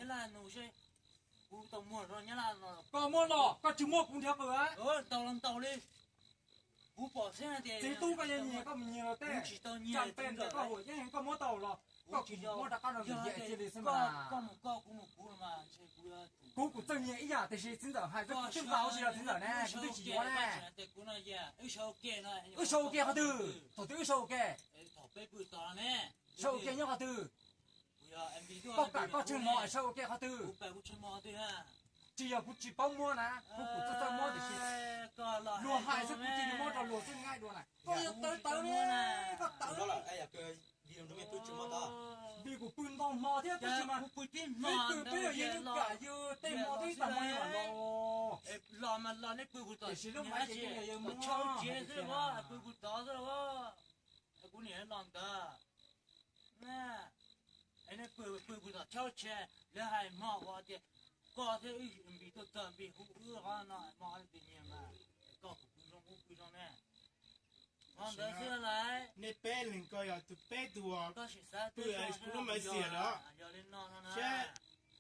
Laj nus seb, kuv tau muag los Nyab Laj no. Koj muab los, koj tsis muab kuv nrhiav qws. Ntaus los ntaus li. Kuv pom xeeb hais tias txiv tub koj yuav nyiag koj mus nyiag los tej, tsis tau nyiag, koj huam yeeb koj muab tau los koj tsis muab rov qab rau nws cia li xwb mas. Koj mus koj, kuv mus kuv mas. Kuv kuv txawj nyiag ib yam tiam sis txiv ntxawm hais kuv twb nqa huv si rau txiv ntxawm ne, kuv twb tsis yuav ne. Wb sau ua ke qhov twg? Thaum twg wb sau ua ke? Sau ua ke nyob qhov twg? Koj kam koj tsheej mov es sau ua ke qhov twg? Tsis yog kuv tsis paub muab na, kuv kuv txawj txawj muab tiam sis luag hais xwb kuv cia li muab rau luag xwb nqaij dua na. Koj yuav tawv tawv ne, koj tawv. Vim kuv pw ntau hmo thiab tab sis mas pw peb yog yeej kam yws tej hmo twb ib tag hmo yus mam los. Tiam sis lub maiv ces yeej yog yus muab. Kuv niam los ntawd, pw pw tom chaub tsheb, lawv hais hmo ua tias koj thiab wb Npis tuaj txog Npis hu wb qhov no hmo twg nyiag mas koj kuv pw zoo ub pw zoo ne. Hmo ntawd xwb lawm. Nej peb leeg ko yog tus peb tus uas pw kuv lub maiv xiam lawm. Seb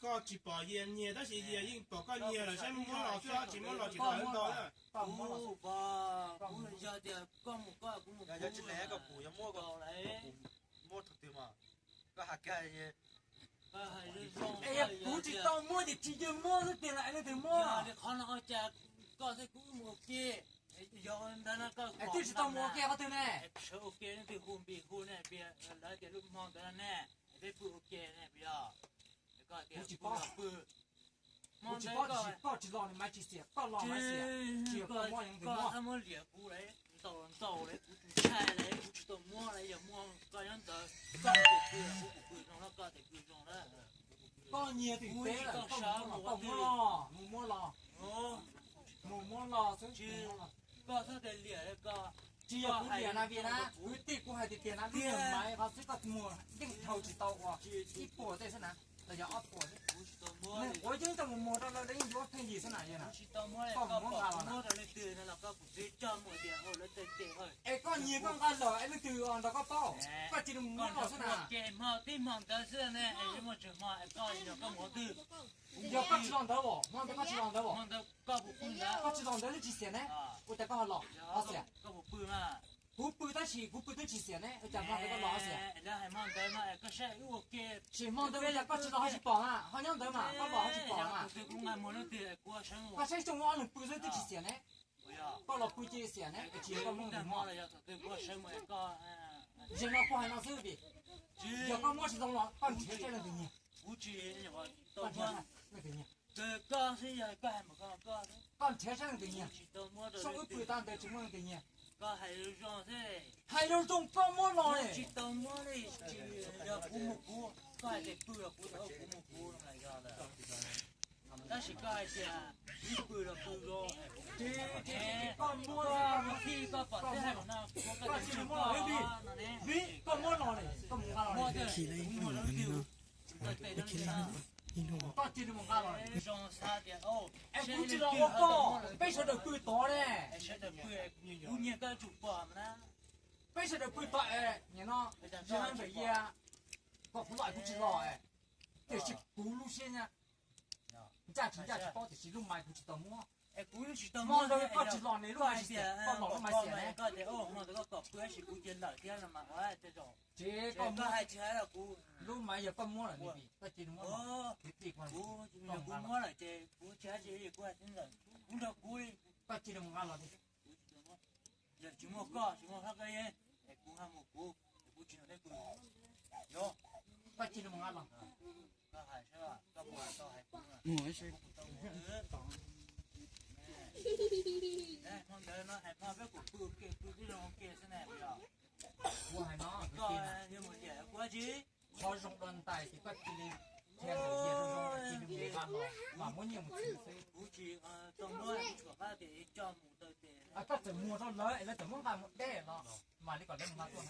koj tsis pom Yias nyiag tab sis Yias yeej pom koj nyiag lawm, saib muab los xwb tsis muab los tsis tau ntau. Kuv pom, kuv yog tias koj mus koj, kuv mus kuv, koj mus koj, koj mus muab thaum twg mas koj hais kiag. Es yog kuv tsis tau muab ces tsis yog muab xwb tiag los es leej twg muab? Qhov no cas koj thiab kuv wb mus ua ke, yog ntawd no koj twb tsis tau mus ua ke qhov twg ne? Sawv ua ke leej twg hu Npis hu ne, lawv tias lub hmo ntawd ne, peb pw ua ke ne, yog kuv tsis paub. Kuv tsis paub tiam sis koj tsis los nws maiv tsis xiam, koj los maiv xiam, tsis yog koj muab yeej twg muab. Koj muab liam kuv lawm, ntaus los ntaus lawm, kuv tsis ntshai lawm, kuv tsis tau muab lawm, yog muaj koj nyob ntawd, koj tias pw los kuv pw zoo na, koj tias pw zoo na. Koj nyiag twm teb lawm, koj mus muab los, mus muab los, mus muab los xwb. Koj txhob tias liam koj. Tsis yog kuv liam na, vim na kwv tij kuv hais tiag tiag na, lub maiv qhov xwb koj muag yeej dhau tsis tau uas ib puas tej xwb na, los yog ob puas xwb. Muag quav yeeb coj mus muag rau lawv yeej yuav pheej yig xwb na, yog na. Koj mus muab nqa los na. Es koj nyiag koj nqa lawm es leej twg nrog koj paub, koj cia li mus muab los xwb na. Yog koj tsis los ntawd os, hmo ntawd koj tsis los ntawd os, koj tsis los ntawd twb tsis xiam ne, ua cas koj ho los ho xiam? Kuv pw tab sis kuv pw twb tsis xiam ne, ua cas hmo ntawd koj los ho xiam? Tsis hmo ntawd ua cas koj tsis los ho tsis pom na, ho nyob ntawd mas koj los ho tsis pom na. Koj saib xyoo ob leeg pw xwb twb tsis xiam ne. Koj los pw cia li xiam ne, es tsis yog koj muab leej twg muab. Zaum no kuv hais no xwb vim yog koj muab tsis tau los koj nrhiav saib leej twg nyiag. Koj nrhiav saib leej twg nyiag. Koj nrhiav saib leej twg nyiag. Xyoo wb pw tag ntawd tsis muaj leej twg nyiag. Hais zoo zoo koj muab los li. Koj muab los li, koj muab los li, koj mus nqa los li. Koj cia li mus nqa los. Es kuv tsis los ua koj, peb sawv daws pw tod ne. Peb sawv daws pw tod es nim no, ntawm yia, kom kuv los kuv tsis los, tiam sis kuv lub siab ncaj tsis ncaj tsis paub tiam sis lub maiv kuv tsis tau muab. Hmo ntawd koj tsis los ne lub maiv tsis xiam, koj los lub maiv xiam ne. Ces koj muab, lub maiv yog koj muab lawm ne, koj cia li muab los, kwv tij, koj cia li mus nqa los li. Koj cia li mus nqa los. Kuv hais no, qhov zoo dua ntais ces koj cia li qhia ntawm Yias zoo zoo, cia li mus nqa los mas muab nyiaj mus txhiv xwb. Koj txawm muag rau lawv es lawv txawm muab nqa mus deb los mam li kom lawv mus nqa tuaj na.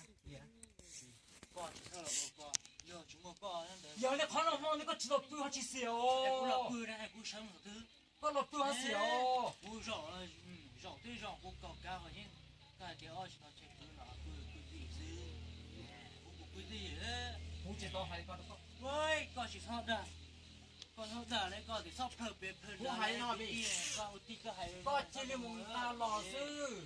Yog li qhov no hmo ntawd koj tsis los pw ho tsis xiam os. Koj los pw ho xiam os. Kuv tsis tau hais li ko rau koj. Koj tsis tau hais li ko rau koj. Hnub dag ne koj tsis txhob plhawv pem plhawv, kuv hais no, koj ua tij koj hais, koj cia li mus nqa los xwb.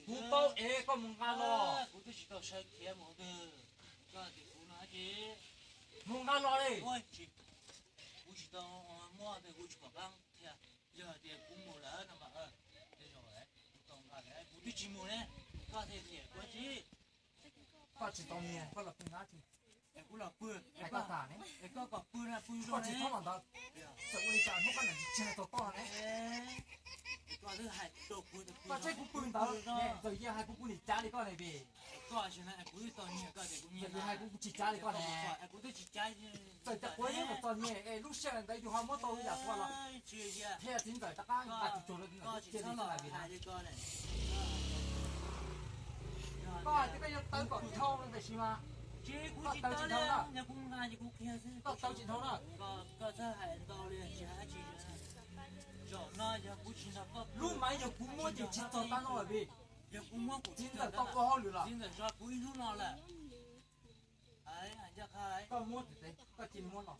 Kuv paub es koj mus nqa los. Kuv twb tsis tau sawv khiav mus twg, koj tias kuv no ces mus nqa los li. Kuv tsis tau muab, kuv tsis pom qab thiab. Yog tias kuv mus lawm no mas, kuv tau nqa, kuv twb tsis mus ne, koj thiaj tias kuv tsis. Koj tsis tau nyiag, koj los pw nqa tsis. Kuv los pw, hais koj tas ne, koj kom pw na pw, koj tsis txhob los ntawd. Txawm ua li cas hnub koj niam tsis tseg tau koj ne. Koj twb hais rau kuv, koj tsis kuv pw ntawd, txawm yog hais kuv kuv niam cav li koj ne vim. Koj tsis na, kuv twb tau nyiag koj tias kuv nyiag, txawm yog hais kuv kuv tsis cav li koj ne. Kuv twb tsis cav. Txawm tias kuv yeej tau nyiag es lub sij hawm ntawd yus ho muab tau yam tua los, thiaj txiv ntxawm rov qab nqa tus tsuag rau tus ntawd thiaj li txawj hais vim na. Koj hais tias koj yuav tawv kom dhau no tiam sis mas koj tawv tsis dhau na. Koj tawv tsis dhau na. Lub maiv yog kuv muab ces tsis txog tag no lawm vim txiv ntxawm tau ua hauj lwm los. Koj muab tes, koj cia li muab los.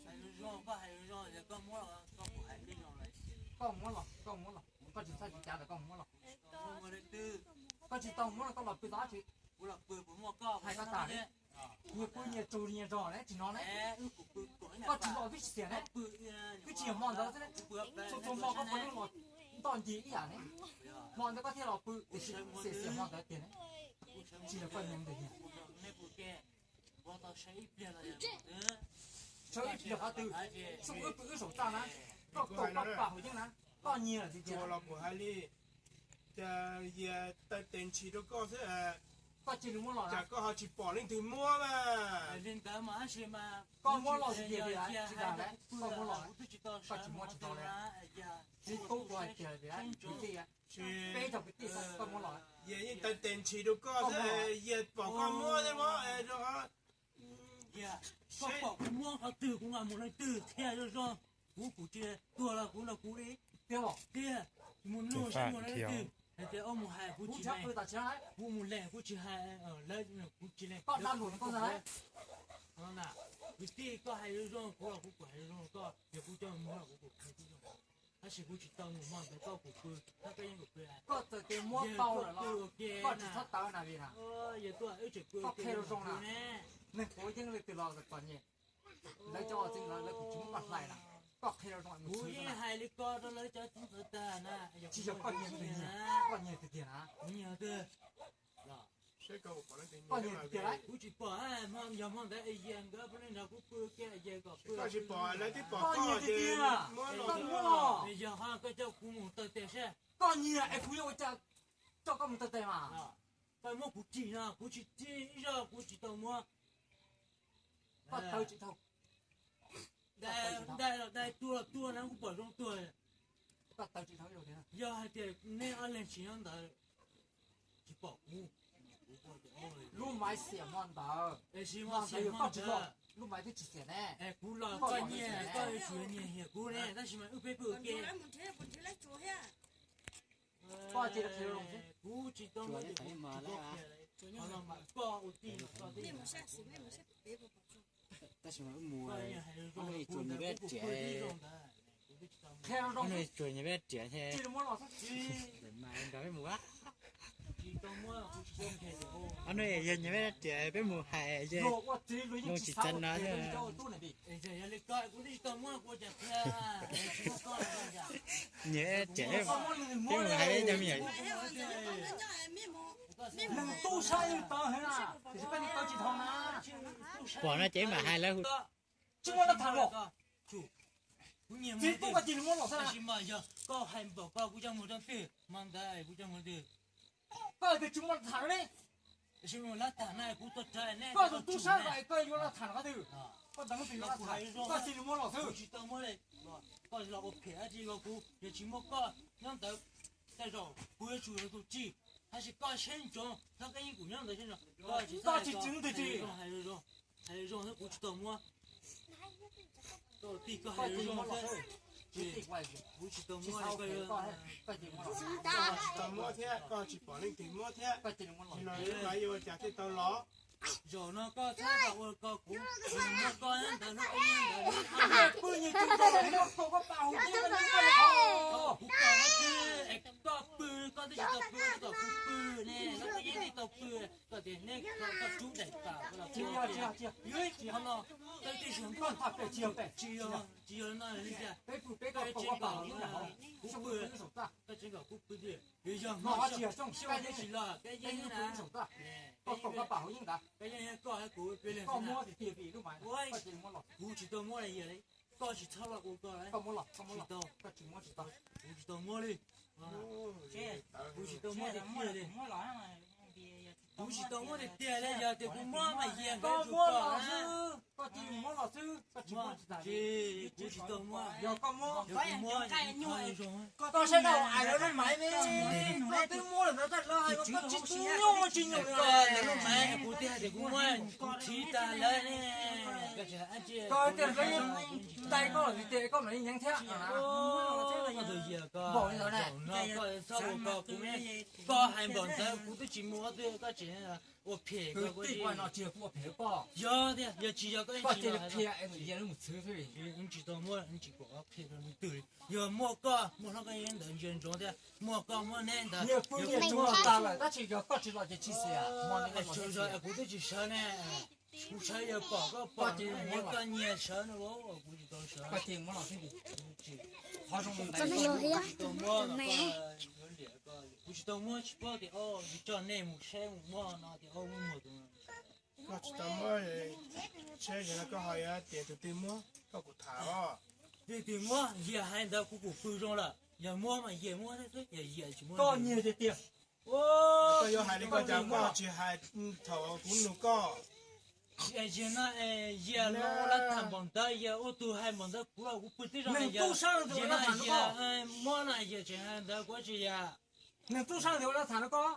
Koj muab los, koj muab los, koj tsis txhob tsis cav ntawd, koj muab los. Koj tsis tau muab los koj los pw tau dab tsi? Hais koj tas li. Nyias pw nyias tsug nyias zog ne, tsis hnov ne. Koj tsis los twb tsis xiam ne. Twb tsis yog hmo ntawd xwb ne. Txhua txhua hmo koj puav leej los ntoj ncig ib yam ne. Hmo ntawd koj thiaj los pw, tiam sis xiam xiam hmo ntawd tiag ne. Tsis yog koj nyiag ntawd tiag. Sawv ib pliag qhov twg, xyoo wb pw wb saum txaj na, koj kaum koj pam hauv yeeb na, koj nyiag lawm tiag tiag. Los kuv hais li, cas yog taw tes ntshis rau koj xwb, koj cia li muab los, cas koj ho tsis pom leej twg muab mas. Koj muab los tiag tiag, tsis tas lawm, koj muab los, koj tsis muab tsis tau li. Txiv tub kuv hais tiag tiag, kwv tij, peb cov kwv tij, koj muab los. Yog yeej taw tes ntshis rau koj xwb, yog pom koj muab thiab muab rau. Koj pom kuv muab qhov twg kuv mam mus leej twg thiaj zoo zoo. Kuv kuv tsis tuag los kuv los kuv li. Tiag, mus nug seb mus leej twg. Hais tias ob mus hais kuv tsis lees, kuv mus lees kuv tsis hais, lawv kuv tsis lees. Koj dag luam koj ntag. Kwv tij koj hais zoo zoo kuv los kuv kuv hais zoo zoo koj, yog kuv coj mus los kuv kuv hais zoo zoo. Tab sis kuv tsis tau mus hmo ntawd koj kuv pw, koj yeej kuv pw. Koj txawm tias muab tau lawm los koj tsis txhob tawv na vim na. Koj qhia rau zoo na, neeg quav yeeb leej twg los txom nyem, lawv cov txiv ntxawm lawv kuj tsis muab koj hlais na. Koj qhia rau zoo, kuv yeej hais li ko rau lawv cov txiv ntxawm tag na. Tsis yog koj nyiag tiag tiag na, koj nyiag tiag tiag na. Koj nyiag tiag tiag lauj. Kuv tsis pom, yog hmo ntawd yog nkawd peb leej nrog kuv pw kiag es kom pw. Koj tsis pom, lawv twb pom koj nyiag tiag tiag, koj muab los. Yog ho koj coj kuv mus taw tes seb. Koj nyiag es kuv yuav ua cas coj koj mus taw tes mas. Koj muab kuv ris no, kuv tsis ris ib zaug, kuv tsis tau muab. Koj taw tsis dhau. Dai los dai, tuag los tuag na, kuv pom zoo tuag. Koj taw tsis dhau ib zaug tiag. Yog hais tias nej ob leeg tsis nyob ntawd, tsis pom kuv. Lub maiv xiam hmo ntawd, hmo ntawd yog koj tsis los, lub maiv twb tsis xiam ne. Kuv los koj nyiag, koj yuav tsum nyiag hiam kuv ne, tab sis mas wb peb pw ua ke. Koj cia li qhia rau zoo xwb. Kuv tsis tau, koj ua tij, koj tij. Tab sis mas wb mus, ob hnub ib tsuas nyiag peb riam, qhia rau zoo xwb. Ib tsuas nyiag peb riam, cia li muab los xwb. Mas nrog peb mus. Ob hnub yog nyiag peb riam peb mus hais zoo tsis txheeb no. Nyiag peb riam peb mus hais peb cov me nyuam. Neeg tub sab yeej tawv heev na, tiam sis koj yeej tawv tsis dhau na. Pom no ces mam hais lawv hu. Tsis muaj leej tham los. Txiv tub koj cia li muab los xwb na. Koj hais npaum koj kuv coj mus rau twg, hmo ntawd kuv coj mus twg? Koj hais tias tsis muaj leej tham li. Koj tus tub sab es koj yuav leej tham los qhov twg? Koj ntawd leej twg yuav leej tham, koj cia li muab los xwb. Koj los ua phem dab tsi rau kuv, yog tsis muaj koj nyob ntawd, tej zaum kuv yuav tsum yog tus tsim, tab sis koj siab ntsoov txhob keb yeej kuv nyob ntawd, koj tsis tsim ntwg tsis. Hais zoo xwb, kuv tsis tau muab. Koj tij koj hais zoo xwb. Kuv tsis tau muab, koj tsis tau muab thiab, koj tsis pom leej twg muab thiab. Nim no lub maiv yuav ua cas thiaj tau los? Zaum no koj txhob ua ko kuv, kuv muab koj ntawd hnub ntawd pw nyias tsis tau muab koj koj pam hauv yeeb koj, kuv koj no twb es koj pw, koj twb tsis tau pw, koj kom kuv pw ne, koj yeej tsis tau pw, koj tias neb koj rub daim pam koj los pw. Tsis yog, tsis yog, tsis yog, tsis yog, tsis yog, tsis yog no li tias peb pw peb koj tseem kom kuv pw, koj tseem kom kuv pw twg, yog yog no tsis yog xyoo xyoo tsis los koj yeej na, koj kom koj pam hauv yeeb ntawd, koj yeej koj hais kuv peb li koj muab tiag tiag vim lub mas, kuv tsis tau muab li yog li, koj tsis txhob los ua koj, koj muab los, koj muab los, koj tsis muab tsis tau, kuv tsis tau muab li, kuv tsis tau muab tiag tiag li. Kuv tsis tau muab tiag tiag li, yog tias kuv muab mas yias koj muab los xwb, koj tsis muab los xwb, koj tsis muab tsis tas li. Kuv tsis tau muab, yog koj muab, koj saib tau ais lawv lub maiv ne, koj twb muab lawm ntawd tab lawv hais koj tsis tsis nyuaj tsis nyuaj li. Lub maiv kuv twb hais tias kuv muab, kuv tsis tas lawv ne. Koj tias lawv yeej ntais koj los tias koj mam li nyeev thiab. Koj tus yias koj, zaum no koj txhob ua ko kuv, koj hais npaum ntawd kuv twb tsis mus twg, koj tseem ua phem koj, kuv tsis, yog tias yog tsis yog koj yeej tsis los hais, tsis tau muab, tsis pom ob phem rau leej twg li. Yog muaj koj muaj hlob koj yeej ntawd ntsia ntsoov thiab, muaj koj muaj neb ntawd, tag lawm tab sis yog koj tsis los ces tsis xav, kuv twb tsis sawv ne. Kuv sawv yog pom koj pom, yog koj nyias sawv no, kuv tsis tau sawv. Kuv tsis tau muab, tsis paub tias o, tso nej mus saib mus muab no tias o, muaj muag tus no. Koj tsis tau muab, seb yog no koj ho yuav tias tus twg muab, koj kuj tham os. Twg twg muab, yias hais ntawd kuv kuj pw zoo lawm, yog muab mas yias muab thiab xwb, yog yias tsis muab. Koj nyiag tiag tiag. Koj yuav hais li koj cas koj tsis hais thaum kuv nug koj. Yias no, yias los ua lab tham npaum ntawd, yias ua tus hais npaum ntawd kuv, kuv pw tib zoo. Yias no yias muab no yias tseem hais ntawd kuv tsis yam. Nws tub sab ua lab tham no koj.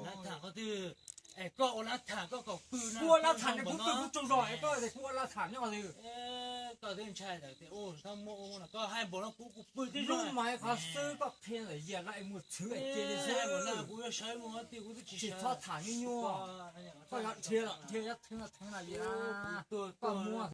Lab tham qhov twg? Es koj ua lab tham koj kom pw no. Kuv ua lab tham ne, kuv pw kuv tsaug zog es koj tias kuv ua lab tham nyob qhov twg? Koj twb ntshai lawm tias ua txhob muab ua no, koj hais npaum no kuv, kuv pw tib zoo. Lub mas qhov xwb koj qhia ntawm yias no es mus txhwv es cia li xwb. Kuv yuav sawv mus twg kuv twb tsis sawv. Tsis txhob tham nyuaj nyuaj. Koj yuav dhia los dhia, yuav theej los theej na, yias. Koj muab